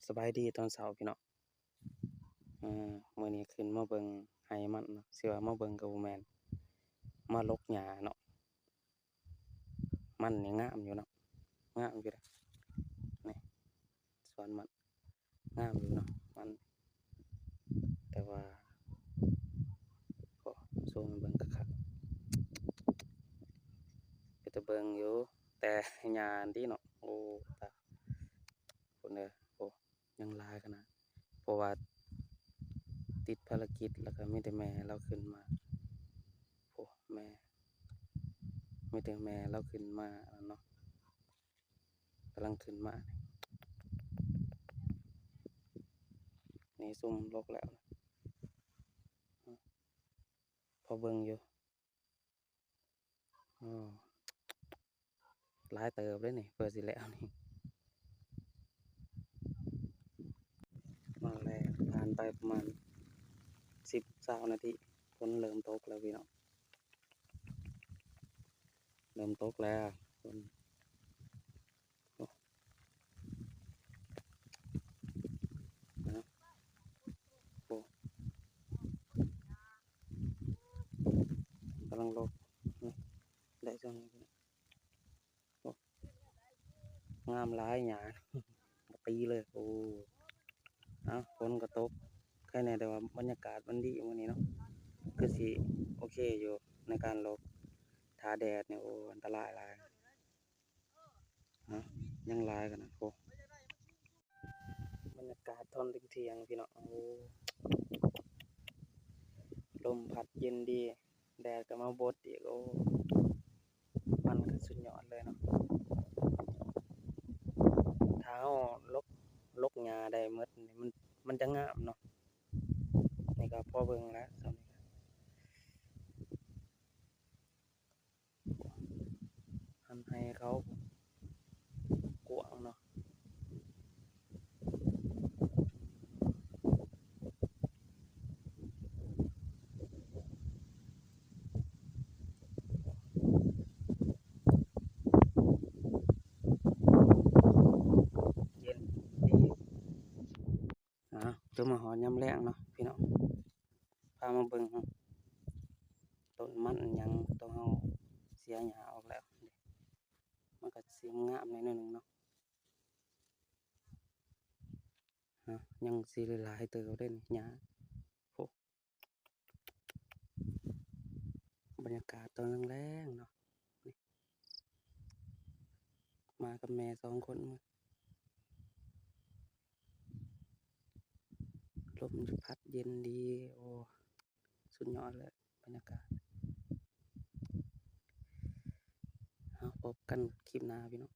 ສະບາຍດີຕອນເຊົ້າພີ່ນ້ອງ. ເອີ ມື້ນີ້ຂຶ້ນມາເບິ່ງໄຮ່ມັນເນາະ, ຊິວ່າມາເບິ່ງກໍບໍ່ແມ່ນ, ມາຫຼົກຫຍ້າເນາະ. ມັນນີ້ງາມຢູ່ເນາະ, ງາມຢູ່ເດ້. ນີ້ ສວນມັນ ງາມຢູ່ເນາະມັນ, ແຕ່ວ່າ ໂອ້ ຊູມໃຫ້ເບິ່ງຄັກໆ ເປັນຕາເບິ່ງຢູ່ ແຕ່ຫຍ້ານີ້ເນາະ ໂອ້ ຕາຍ ພຸ້ນເດີ ໂອ້ ຍັງຫຼາຍຂະໜາດ ເພາະວ່າຕິດພາລະກິດ ແລ້ວກໍມີແຕ່ແມ່ລາວຂຶ້ນມາ ໂອ້ ແມ່ ມີແຕ່ແມ່ລາວຂຶ້ນມາອັນນັ້ນເນາະ. ກຳລັງຂຶ້ນມາ ນີ້ ຊຸ່ມລົກແລ້ວ ພໍເບິ່ງຢູ່. ໂອ້ ຫຼາຍເຕີບເດ້ນີ້ ເພື່ອຊິແລ້ວນີ້. ມາແລ້ວ ຜ່ານໄປປະມານສິບ ຊາວນາທີ ຝົນເລີ່ມຕົກແລ້ວພີ່ນ້ອງ. ເລີ່ມຕົກແລ້ວ ຝົນ ໂອ້ ນະ ໂອ້ ກຳລັງລົກ ນະ ໄດ້ຊ່ວງນີ້ ໂອ້ ງາມຫຼາຍຫຍ້າ ບໍ່ຕີເລີຍ ໂອ້. ເອົ້າ ຝົນກໍຕົກ ໄຄແນ່ ແຕ່ວ່າບັນຍາກາດມັນດີມື້ນີ້ເນາະ ຄືຊິໂອເຄຢູ່ໃນການຫຼົກ. ຖ້າແດດນີ້ ໂອ້ ອັນຕະລາຍຫຼາຍ ເອົ້າ ຍັງຫຼາຍຂະໜາດ ໂອ້. ບັນຍາກາດຕອນທ່ຽງໆ ພີ່ນ້ອງ ໂອ້ ລົມພັດເຢັນດີ. ແດດກໍມາບົດອີກ ໂອ້ ມັນກໍສຸດຍອດເລີຍເນາະ. ຖ້າເຮົາຫຼົກ ຫຼົກຫຍ້າໄດ້ໝົດນີ້ ມັນ ມັນຈະງາມເນາະ. ນີ້ກໍພໍເບິ່ງແລ້ວ ສ່ຳນີ້ ຫັ້ນໄຮ່ເຂົາກວ້າງເນາະ. ເຢັນດີ. ເອົາ ຈົນມາຮອດຍາມແລງເນາະພີ່ນ້ອງ, ພາມາເບິ່ງຕົ້ນມັນຫຍັງ ຕ້ອງເຮົາເສຍຫຍ້າອອກແລ້ວ ມັນກໍຊິງາມແດ່ໜ້ອຍໜຶ່ງເນາະ. ເອົ້າ ຍັງຊິຫຼາຍເຕີບເດ້ນີ້ ຫຍ້າ ໂອ້. ບັນຍາກາດຕອນແລງໆເນາະ ນີ້ ມາກັບແມ່ສອງຄົນ ລົມພັດເຢັນດີ ໂອ້ ສຸດຍອດເລີຍບັນຍາກາດ. ເຮົາພົບກັນຄລິບໜ້າພີ່ນ້ອງ.